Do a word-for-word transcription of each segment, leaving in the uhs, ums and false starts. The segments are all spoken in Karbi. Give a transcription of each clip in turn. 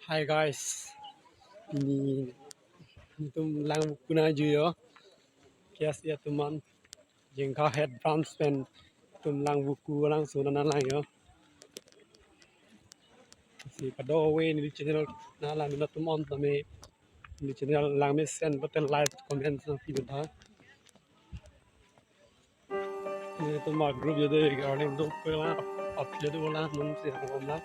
Hi guys, pini netum Langvoku nangjuiyo. K S A atum an, Jengkha head branch pen netum Langvoku alangsun nanglang yo. Si pado ave neli channel nanglang, netum an tame neli channel langmesen button, like, comment nangpi tha. Netum a group jodi arleng do pela, up jodi bola mun si hangom la.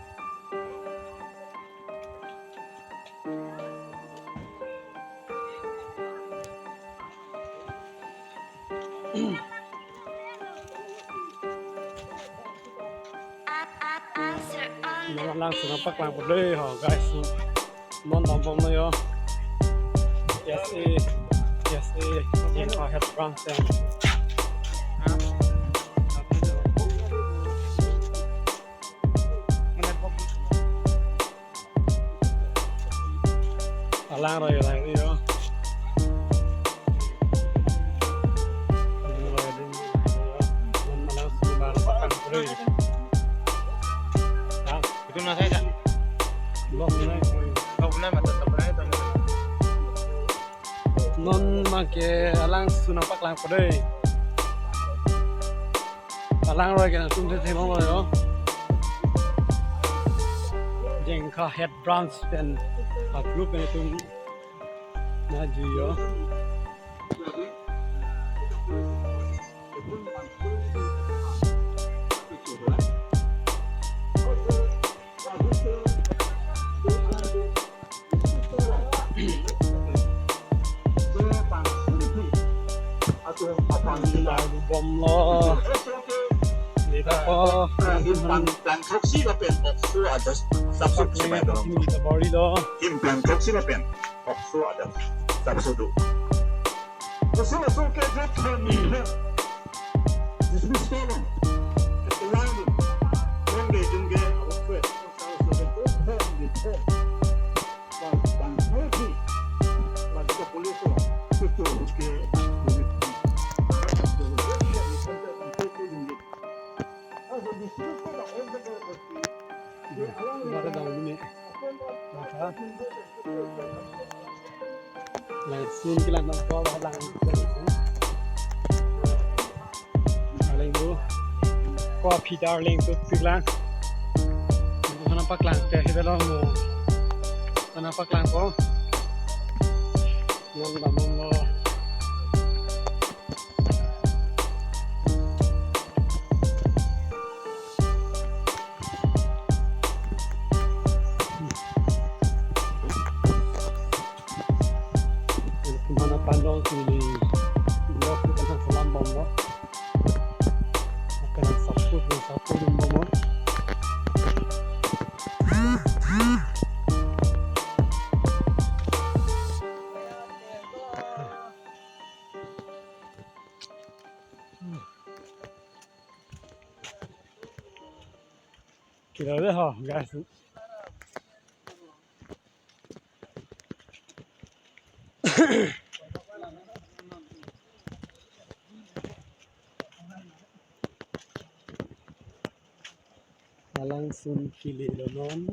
Nanglang si nangpaklangpo dei ho guys. Non dambom lo yo. K S A, K S A, Jengkha head branch ya. Alang roi, alang roi yo. Alang roi ding. Non alang subar pakan roi. Ah, itu nasi ya? Blok nai. Blok nai, mata tak pernah itu. Non abangke alangsun nangpaklangpo dei. Alang roi ke netum thetheklong lo yo. Jengkha head branch pen a group pen netum nangjuiyo. Bomlo. Dei ta ko. Plan throksi lapen okso adas sapsuk sebai dorong. Bor-ilo. Him plan throksi lapen okso adas sapsuk do. Oso oso ke jot khan dismiss kolon. Kailangan jongke jongke awak kwe. Langsun kelang nangkok lang. Alang bu. Ko aphi darling tu tiklang. Nangpaklangte hidalo mo. Nangpaklangpo. Nang damlo. Mana pandong sini blok itu kan salam bomlo. Akan sapsuk, sapsuk bomlo. Kita deh ho guys. Alangsun kili lo non.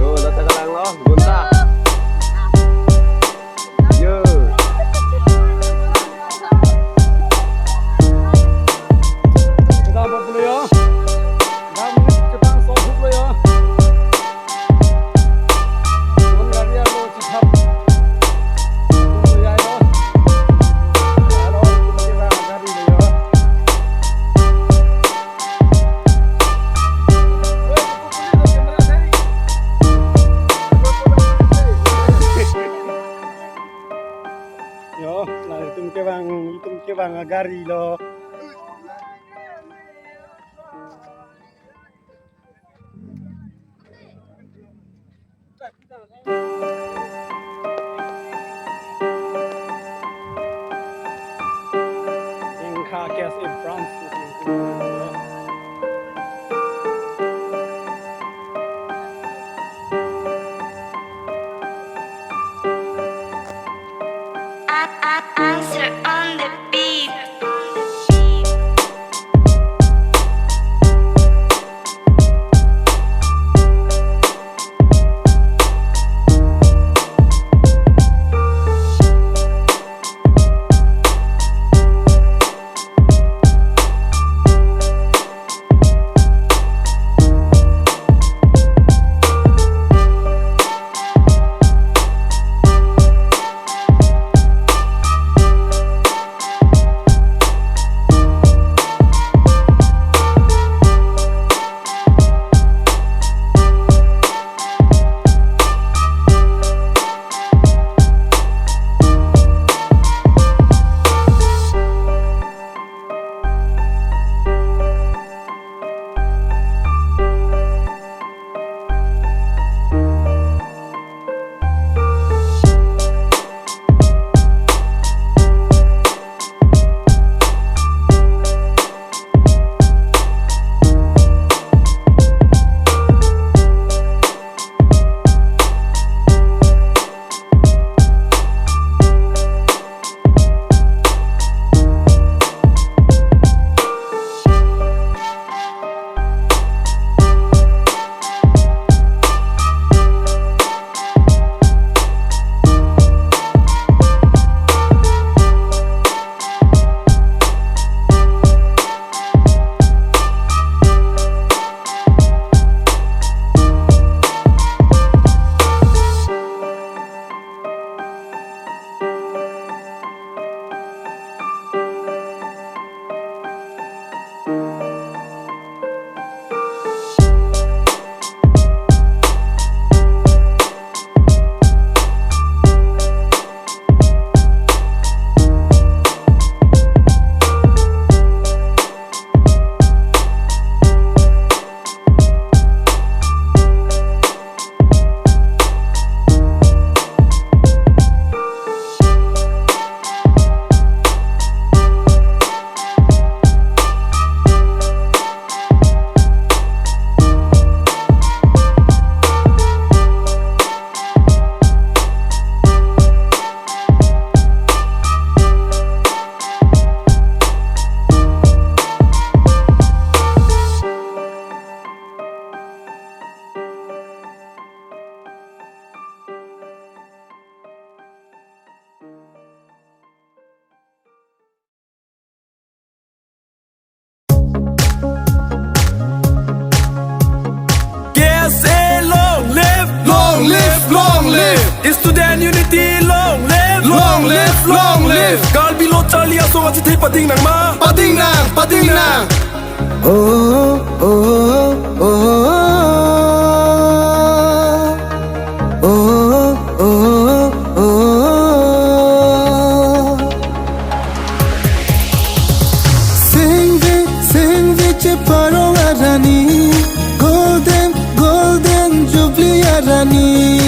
Yo, datang ka langlo, gunta. Yo. Kita buat dulu ya. Dah menit kita solve dulu ya. Jangan lari aku cekap. Dulu ya, ya. Kalau kita lari dulu ya. Yo, la itum kevang, itum kevang agari lo. Ingka K S A branch. Answer on the beat. Student unity long live, long live, long live. Karbi Lo Charli Asong achethe pading nang ma? Pading nang, pading nang. Oh, oh, oh, oh. Oh, oh, oh, oh. Sengve, sengve cheparong arani, Golden, Golden Jubilee arani.